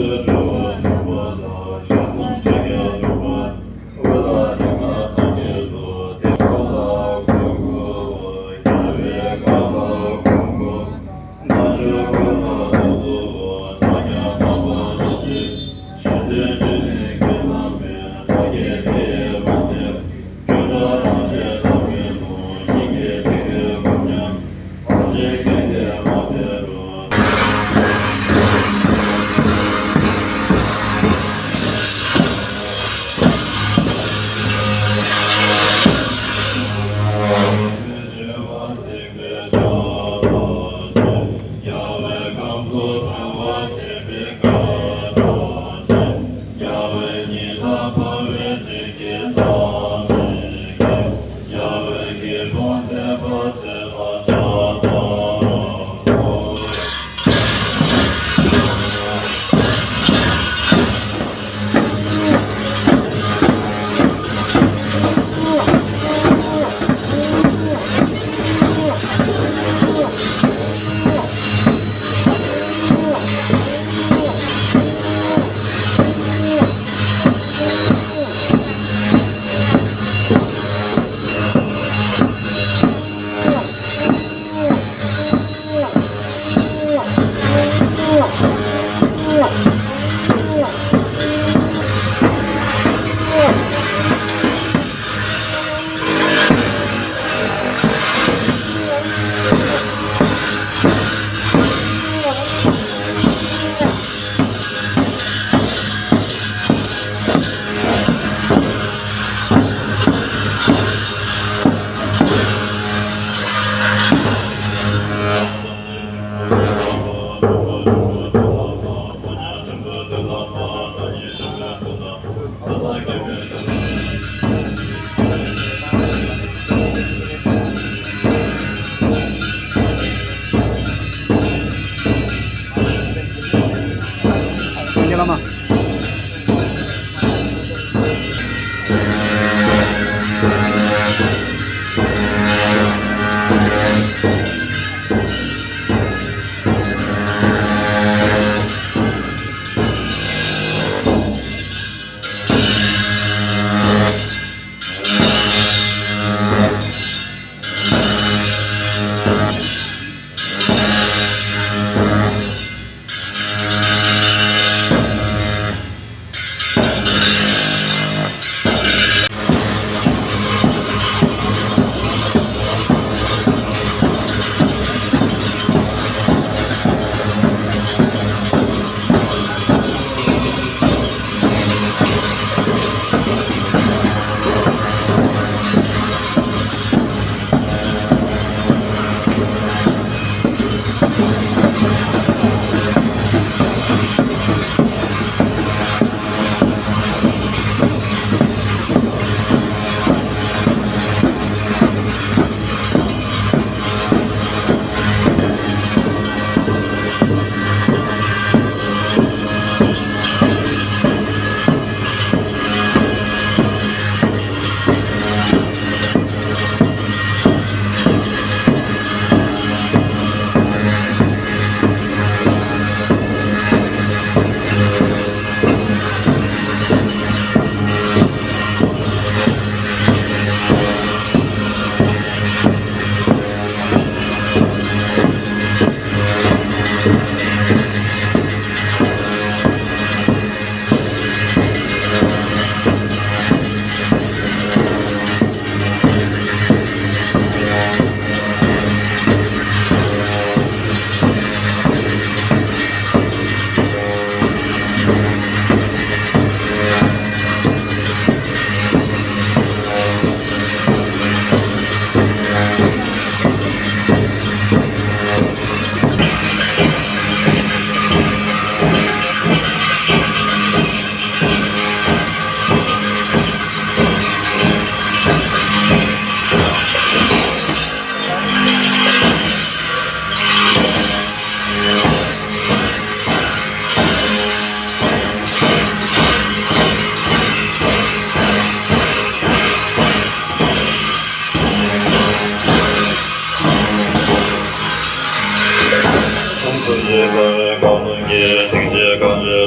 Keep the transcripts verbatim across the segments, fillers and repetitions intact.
སངས་རྒྱས་བླ་མ།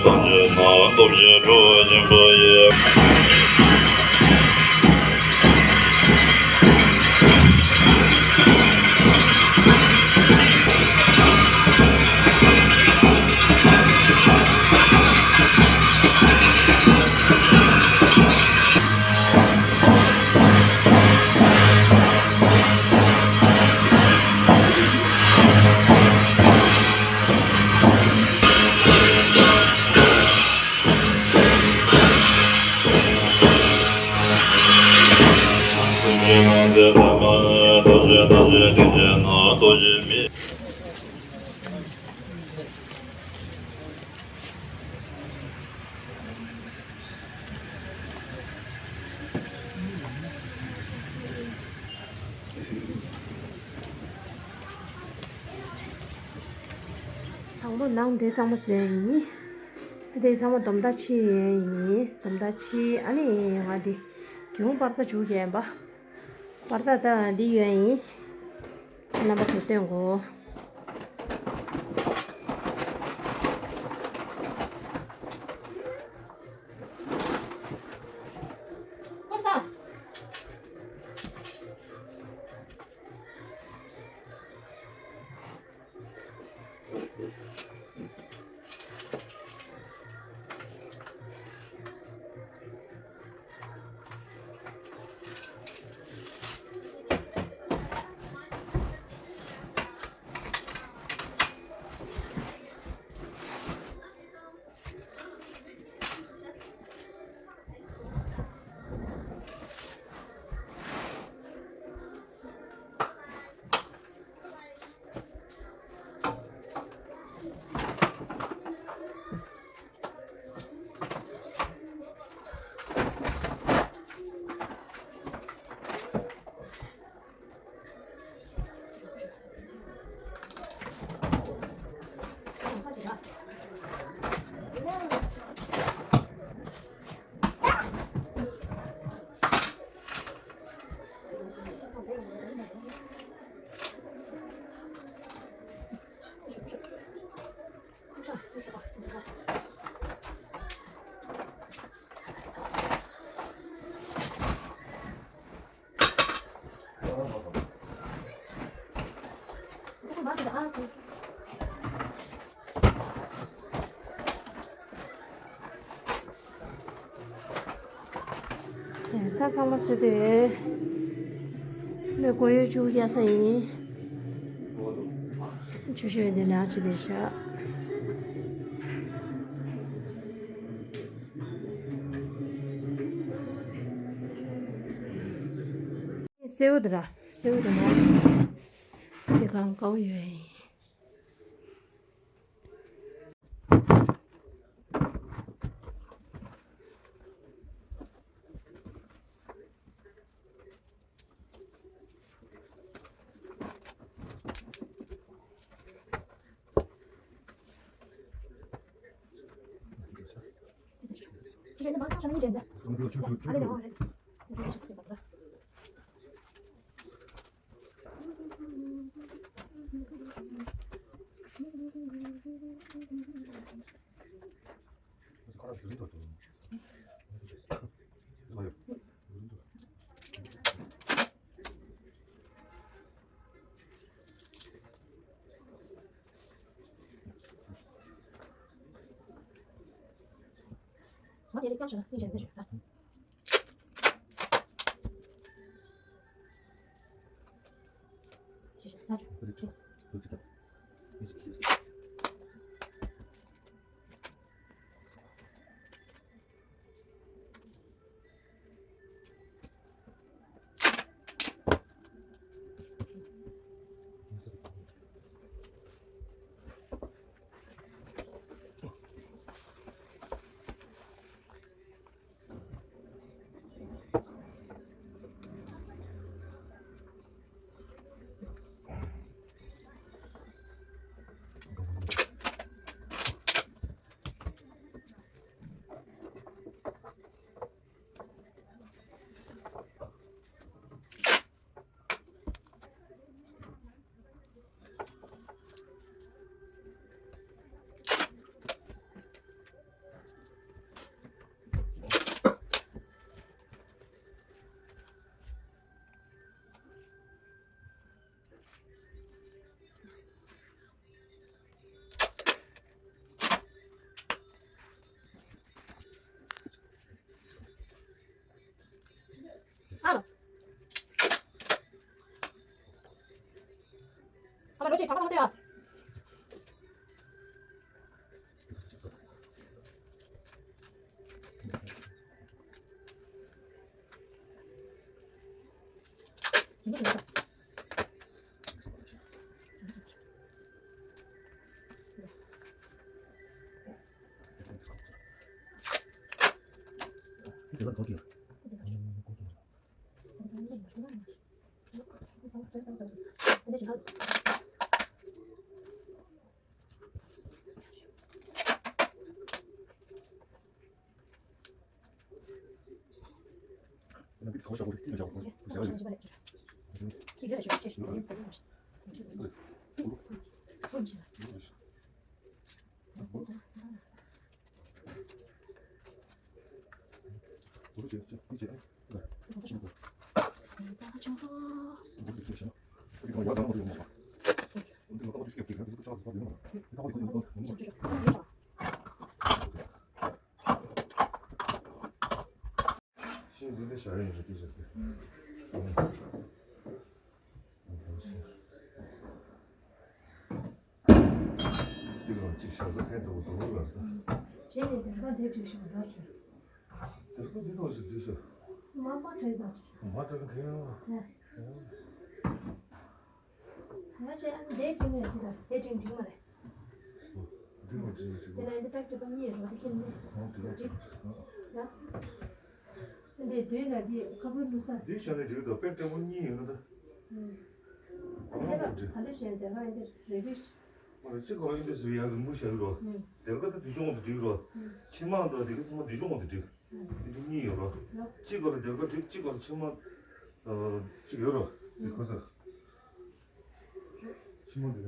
ཐམས་ཅད་ན་སྟོབས་ཆེན་ཁྲོ་བ་ཆེན་པོ་ཡི། དང་པོ་ནང་དེ་ཚང་མ་བཟོས་ཡིན། དེ་ཚང་མ་སྡོམ་ད་ཕྱི་ཡིན། སྡོམ་ད་ཕྱི་ཨ་ནི་ང་དེ་གྱོང་པར་ད་བྱུག་གས་པ། པར་ད་ད་འདི་ཡོད་ཡིན། རྣམ་པ་ཚོ་སྟོན་གོ། ད་ཚང་མ་བཟོས་པས། ནི་སྒོ་ཡོལ་བཅུག་རྒྱག་ས་ཡིན། ཆུ་ཤོད་འདི་ལ་ཅི་བདེ་ཤག་སེའུ་དེ་ར། སེའུ་དེ་མ། འདི་གང་དཀར་པོ་ཡོད་ཡིན། ཅིག་གྲང་མོ་ལངས་དུས་ཨ། འདི་ལ་གཅིག་ཞག་ཚ་ཕན་ཐོགས་འདུག་ལ། བྱས་ནས་དེ་ག་དེ་བྲིས་ཤོག་འདྲ་བྱོས། དེ་ག་འདི་ཐོག་ཞིག་བྲིས་ཤོག་མ་པ་བྲིས་དང་། མ་བྲིས་ན་ག་ཡང་། ང་ཆེ་ཨ་ནི་དེ་བྲིས་ནས་བྲིས་དང་དེ་བྲིས་འགྲིག་མ་རེད། འདི་མ་བྲིས་ནས་བྲིས། དེ་ལ་འདི་པེག་ཏྲི་པ་གཉིས་རོ་དེ་ཁྱེར་ནས་འདི་འདི་དུས་ལ་འདི་ཁ་པར་བླུགས་ས། འདི་བཞག་ནས་འགྲིག་འདུག་པེག་ཏྲི་པ་གཉིས་ཡོད་ན་ད། ཨུམ། ད་ལྟ་ད་ལྟ་བཞག་དེ་ལ་འདི་རེ་བིས། ཨ་གཅིག་ག་ལ་ཨིན་དྲི་ཟེར་ཡང་རིང་པོ་བཞག་གི་རོ། ཨུམ། དེ་ག་ད་དུས་ཆུང་བ་དུ་འགྲིག་རོ། ཨུམ། ཕྱི་མ་དང་དེ་ག་ཚང་མ་དུས་ཆུང་བ་དུ་འགྲིག་ཨུམ། དེ་དུས་གཉིས་ཡོད་རོ། ལོ། གཅིག་ག་ལ་དེ་ག་འགྲིག་གཅིག་ག་ལ་ཕྱི་མ། ཨ་གཅིག་ཡོད་རོ། དེ་ཁ་ས། ཕྱི་མ་དེ་ག།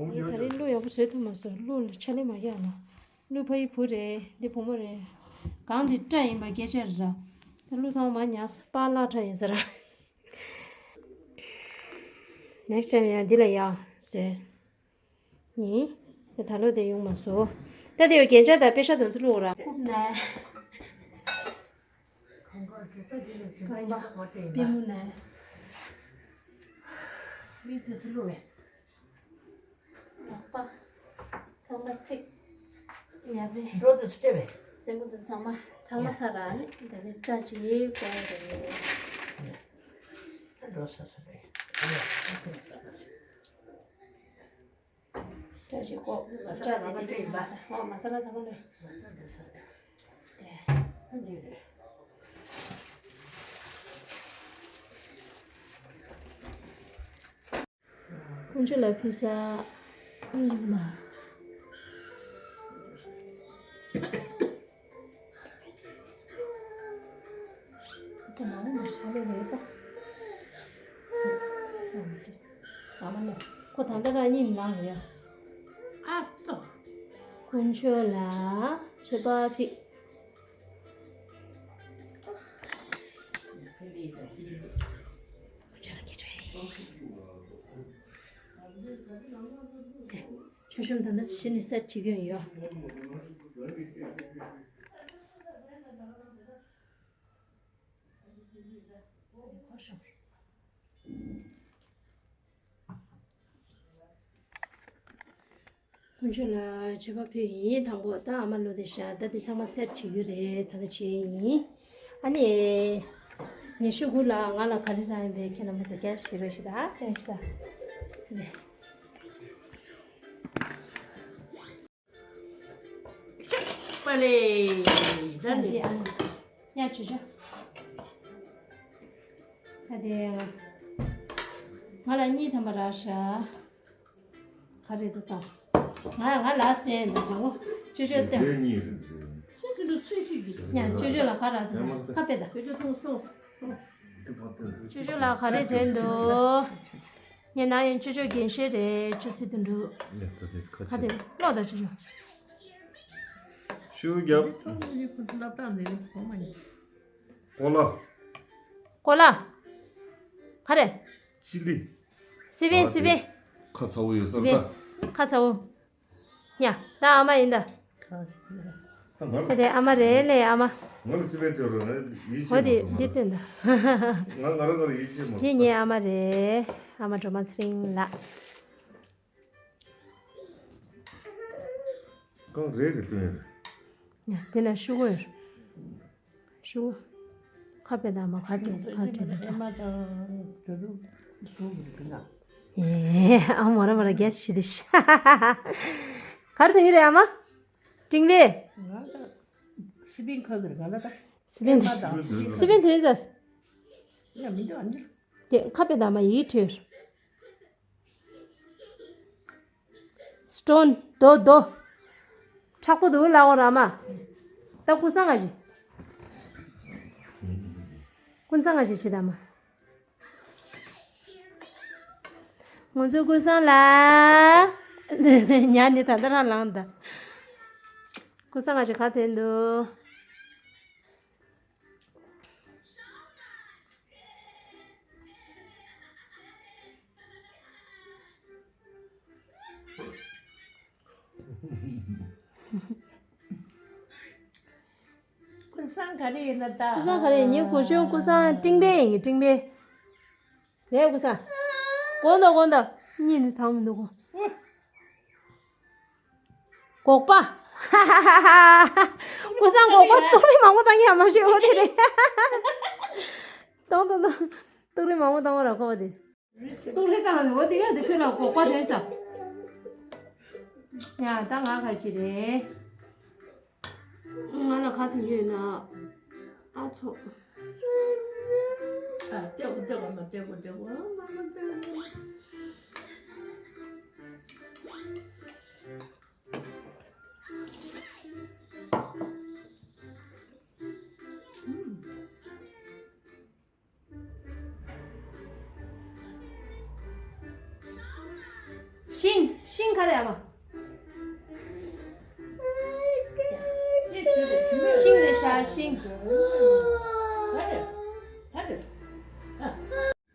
ངས་ད་རིང་གླུ་ཡག་པོ་བཟོས་ཐུབ་མ་སོང་། གླུ་ལ་ཕྱག་ལས་མ་བརྒྱབ་ན། གླུ་ཕ་ཡི་བུ་རེད། འདི་བུ་མོ་རེད། གང་འདི་སྐྲ་ཡིན་པ་སྐད་ཆ་རེད་ར། ད་གླུ་ཚང་མ་ཉར་སོང་། པཱ་ལགས་ཁྲ་ཡིན་ས་ར། Next time ཡང་འདི་ལ་ཡག་ཟེར། ཡིན། ད་ད་ལོ་དེ་ཡོང་མ་སོང་། ད་དེ་ཡོད་རྒྱན་ཆ་དང་པེ་ཤ་དོན་ཚུལ་བླུགས་ར། རྐུབ་ནས། རྐང་པ། པུས་མོ་ནས། སི་ཚུལ་བླུགས་རེད། ལག་པ། རྐང་པ་ཚིགས། ཉབ་རེ། འགྲོ་དུས་སྤྲད་པས། སེན་མོ་དང་ཚང་མ་ཚང་མ་ཚར་ར་ནི་ད་ནི་སྐྲ་ཅིག་བཀོག་ཡ་དེ་ཡོད་རེད། འགྲོ་ས་ས་རེད། སྐྲ་ཅིག་བཀོག་སྐྲ་དེ་དེ་ཡིན་པ། ཨོ་མ་ས་ལ་ཚང་མ་ལོས། དེ། དཀོན་མཆོག་ལ་ཕུལ་ས། ཨུམ་མ། ཁོ་ཚོ་མང་པོ་མ་ཧྲ་ལེ་རེད་པ། ཨ་མ་ནི་ཁོ་ད་ལྟ་རང་ཉིད་ནང་རེད། ཨ་ཙོ། དཀོན་མཆོག་ལ་མཆོད་པ་ཕུལ། ཆུ་ཤོམ་ད་ལྟ་གཞི་ནས་སེ་ཊི་བྱེད་ཀྱི་ཡོད། དཀོན་མཆོག་ལ་མཆོད་པ་ཕུལ་ཡིན། དང་པོ་ད་ཨ་མ་ལོ་དེ་བཞག་ད་དེ་ཚང་མ་སེ་ཊི་བྱེད་རྒྱུ་རེད། ད་ལྟ་བྱས་ཡིན། ཨ་ནི། ཉི་ཤུ་དགུ་ལ་ང་ལ་ག་རེ་རག་ཡིན་པས་ཁྱེད་རྣམ་པ་ཚོ་རྒྱ་ཞིག་རོགས་ཞིག་ད་ཕན་ཞིག་ད། པ་ལེ། ད་ནི། ཡ་ཆུ་ཆུ། ད་དེ། ང་ལ་གཉིས་ཐམ་པ་རག་ཤག་ག་རེ་འདུག་ད། ང་ང་ལ་བསྟན་འདུག་གོ་ཆུ་ཆུ་བསྟན། ཡ་ཆུ་ཆུ་ལ་ག་རག་འདུག་ཁ་དཔེ་ད། ཆུ་ཆུ་ལ་ག་རེ་དོན་འདུག་ངས་ན་ཡང་ཆུ་ཆུ་རྒན་ཤོས་རེད། ཆུ་ཚོད་དུ་འགྲོ། ཁ་དེ་ལོག་ད་ཆུ་ཆུ། ཤུ་རྒྱབ། ཀོ་ལ། ཀོ་ལ། ག་རེ། ཅི་ལི། སི་པན། ཨ། སི་པན། ཁ་ཚ་བོ་ཡོད་ས་སི་པན། རེད་ད། ཁ་ཚ་བོ། ཡ། ད་ཨ་མ་ཡིན་ད། ད་ང་ལ། དེ་ཨ་མ་རེད་ལས་ཨ་མ། ང་ལ་སི་པན་ཐོས་རོགས་ན་ཡིད་ཆེས་འོ་དེ་མ་སོང་། དེ་བསྟན་ད། ང་ང་རང་ང་རང་ཡིད་ཆེས་མ་སོང་། དེ་ངའི་ཨ་མ་རེད། ཨ་མ་སྒྲོལ་མ་ཚེ་རིང་ལགས། གང་རེད་གི་སྟོན་ཡ་རེད། ཡ། དེ་ན་ཤུ་གུ་ཡོད། ཤུ་གུ། ཁ་པེ་དང་མ་ཁ་ཏོན་ཁ་ཏོན་ཨེ་མ་དང་དུ་རུ་དུ་རུ་གི་ན། ཨེ་ཨ་མ་ར་མ་ར་རྒྱ་ཤི་དི་ཤ། གར་དུ་ཡོད་རེད་ཨ་མ། ཏིང་ལེ། ང་ད་སི་པིན་ཁ་གི་རེད་ང་ལ་ད། སི་པིན་ཨེ་མ་དང་སི་པིན་ཐོན་ཟ། ཡ་མི་འདུག་ཨ་འདིར། དེ་ཁ་པེ་དང་མ་ཡིག་ཐོས། སི་ཊོན། རྡོ་རྡོ། མཁྲེགས་པོ་འདུག་ལབ་འོ་ར་མ། ད་ཀུན་བཟང་ང་ཞིག་ཀུན་བཟང་ང་ཞིག་བྱེད་དང་མ། ང་ཚོའི་ཀུན་བཟང་ལ། ཉ་ནི་ད་ལྟ་རང་ལངས་ད། ཀུན་བཟང་ང་ཞིག་ག་དོན་འདུག་ཀུན་བཟང་ག་རེ་ཡིན་ན་ད། ཀུན་བཟང་ག་རེ་ཡིན། ཉིན་གུང་ཤོད་ཀུན་བཟང་ཀྲིང་པེ་ཡིན་གི་ཀྲིང་པེ། རེད་ཀུན་བཟང་། དགོངས་དག་དགོངས་དག་གཉིད་ནི་དྭངས་མི་འདུག་གོ། སྒོག་པ། ཀུན་བཟང་སྒོག་པ་ཏོག་རིགས་མང་པོ་བཏང་ཡ་མ་ཤེས་འོ་དེ་རེད། ཏོག་ཏོག་ཏོག་ཏོག་རིགས་མང་པོ་བཏང་བ་ར་ཁོ་བ་དེ། ཏོག་རིགས་བཏང་ནི་འོ་དེ་ཡ་དེ་ཁྱོད་ལ་སྒོག་པ་དོན་ས། ཡ་ད་ང་ག་ཅི་རེད། ང་ལ་ག་དུ་ཡོད་ན། ཨ་ཚོ། ཨ་ལྕགས་པོ་ལྕགས་པོ་མ་ལྕགས་པོ་ལྕགས་པོ་ཨ་མ་མ་ལྕགས་པོ། ཤིང་། ཤིང་ག་རེ་ཨ་མ། ཤིང་རེད་ཤག་ཤིང་།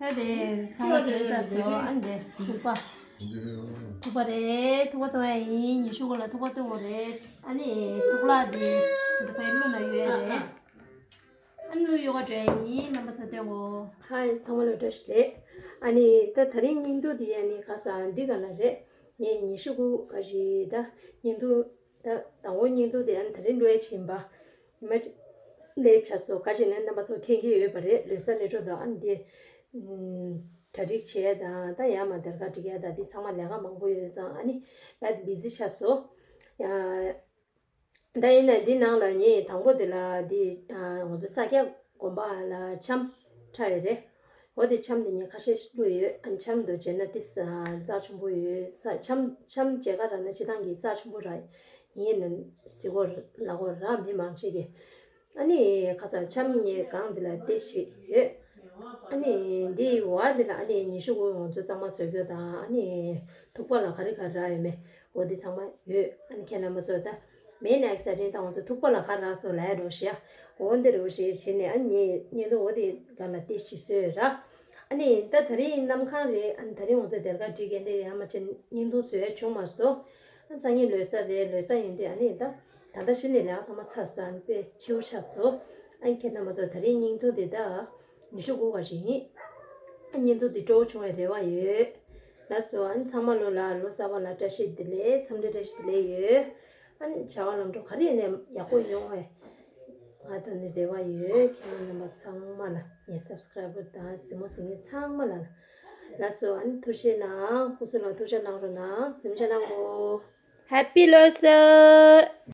ད་དེ་ཚང་མ་དོན་ཚར་སོང་། ཨ་ནི་དེ་ཐུག་པ། ཐུག་པ་རེད། ཐུག་པ་གཏོང་ཡ་ཡིན། ཉི་ཤུ་གོ་ལ་ཐུག་པ་གཏོང་དགོས་རེད། ཨ་ནི་ཐུག་ལག་དེ་འདི་པའི་ཀླུ་ན་ཡོད་རེད། ཨ་ནི་ལུས་ཡོ་ག་འགྲོ་ཡ་ཡིན། རྣམ་པ་ཚོ་སྟོན་གོ། ཧའི་ཚང་མ་ལ་བཀྲ་ཤིས་བདེ་ལེགས། ཨ་ནི་ད་དེ་རིང་བརྙན་ཐུང་འདི་ཡ་ནི་ཁ་སང་འདི་ག་ལ་རེད། ངས་ཉི་ཤུ་དགུ་ག་ཞིག་ད་བརྙན་ཐུང་ད་དང་པོ་བརྙན་ཐུང་དེ་ཡ་ནི་དེ་རིང་འགྲོ་ཡ་ཕྱིན་པ་ཉི་མ་གཅིག་ལས་ཆགས་སོ། ག་ཞིག་ནས་རྣམ་པ་ཚོ་མཁྱེན་གྱི་ཡོད་པ་རེད། ལོ་གསར་སླེབས་འགྲོ་དང་ཨ་ནི་དེ་གྲ་སྒྲིག་བྱས་དང་ད་ཡ་མ་དར་ཁ་སྒྲིག་ཡ་ད་འདི་ཚང་མ་ལས་ཀ་མང་པོ་ཡོད་ཙང་ཨ་ནི་ད་བི་ཟི་ཆགས་སོ་ཡ། ད་ཡིན་ན་འདི་ནང་ལ་ངས་དང་པོ་དེ་ལ་འདི་ང་ཚོ་ས་སྐྱ་དགོན་པ་ལ་འཆམ་འཁྲབ་ཡོད་རེད། འོ་དེ་འཆམ་དེ་ངས་ཁ་ཤས་ཤིག་བླུགས་ཡོད། ཨ་འཆམ་དུ་བྱས་ན་ཏིས་རྩ་ཆེན་པོ་ཡོད། ས་འཆམ་འཆམ་མཇལ་ཁ་རག་ན་སྤྱི་བཏང་གི་རྩ་ཆེན་པོ་རག་ཡིན་ན་ཟི་གོ་ལ་གོ་རག་མི་མང་ཆེ་གི། ཨ་ནི་ཁ་སང་འཆམ་ངས་གང་དེ་ལ་ཏིས་ཤིག་ཡོད། ཨ་ནི་འདི་བ་འདི་ལ་ཨ་ནི་ཉི་ཤུ་དགུ་ང་ཚོ་གཙང་མ་བཟོ་རྒྱུ་དང་ཨ་ནི་ཐུག་པ་ལ་ག་རེ་ག་རེ་རག་ཡོད་མེད་འོ་འདི་ཚང་མ་ཡོད། ཨ་ནི་ཁྱེད་རྣམ་པ་ཚོ་ད་མེད་ནས་ཨེག་སའི་ཊེཌ་དང་ང་ཚོ་ཐུག་པ་ལ་ག་རག་སོང་ལབ་ཡ་འགྲོ་ཤི་ཡ། འོ་འདི་རུ་ཞེས་བྱས་ནས་ཨ་ནི་ངས་བརྙན་ཐུང་འོ་འདི་ག་ལ་ཏིས་ཤིག་བཟོས་ར། ཨ་ནི་ད་དེ་རིང་གནམ་གང་རེད། ཨ་ནི་དེ་རིང་ང་ཚོ་སྡེར་ཁ་སྒྲིག་གི་འདི་ཡང་མ་ཅན་བརྙན་ཐུང་བཟོ་ཡ་བྱུང་མ་སོང་། ཨ་སང་ཉིན་ལོ་གསར་རེད། ལོ་གསར་ཡིན་དུས་ཨ་ནི་ད་ད་ལྟ་གཞི་ནས་ལས་ཀ་ཚང་མ་ཚར་སོང་། ཨ་ནི་དཔེ་ཕྱི་པོ་ཆགས་སོང་། ཨ་ནི་ཁྱེད་རྣམ་པ་ཚོ་དེ་རིང་བརྙན་ཐུང་འདི་ད་ཉི་ཤུ་དགུ་ག་ཞིག་ཡིན། ཨ་བརྙན་ཐུང་འདི་སྤྲོ་བོ་བྱུང་བའི་རེ་བ་ཡོད། ལགས་སོ། ཨ་ནི་ཚང་མ་ལོ་ལ་ལོ་གསར་པ་ལ་བཀྲ་ཤིས་བདེ་ལེགས། འཚམས་འདྲི་བཀྲ་ཤིས་བདེ་ལེགས་ཡོད། ཨ་ནི་བྱ་བ་ལམ་འགྲོ་ག་རེ་ཡིན་ནའི་ཡག་པོ་ཡོང་བའི་ང་ཐོག་ནས་རེ་བ་ཡོད། ཁྱེད་རང་རྣམ་པ་ཚང་མ་ལ་ངའི་སབ་སི་ཀ་རའི་བར་དང་གཟིགས་མོ་གཟིགས་མཁན་ཚང་མ་ལ་ལགས་སོ། ཨ་ནི་ཐུགས་རྗེ་གནང་། སྐུ་གཟུགས་ལ་ཐུགས་རྗེ་གནང་རོགས་གནང་། གཟིམ་ཆ་གནང་གོ། ཧེ་པི་ལོ་གསར།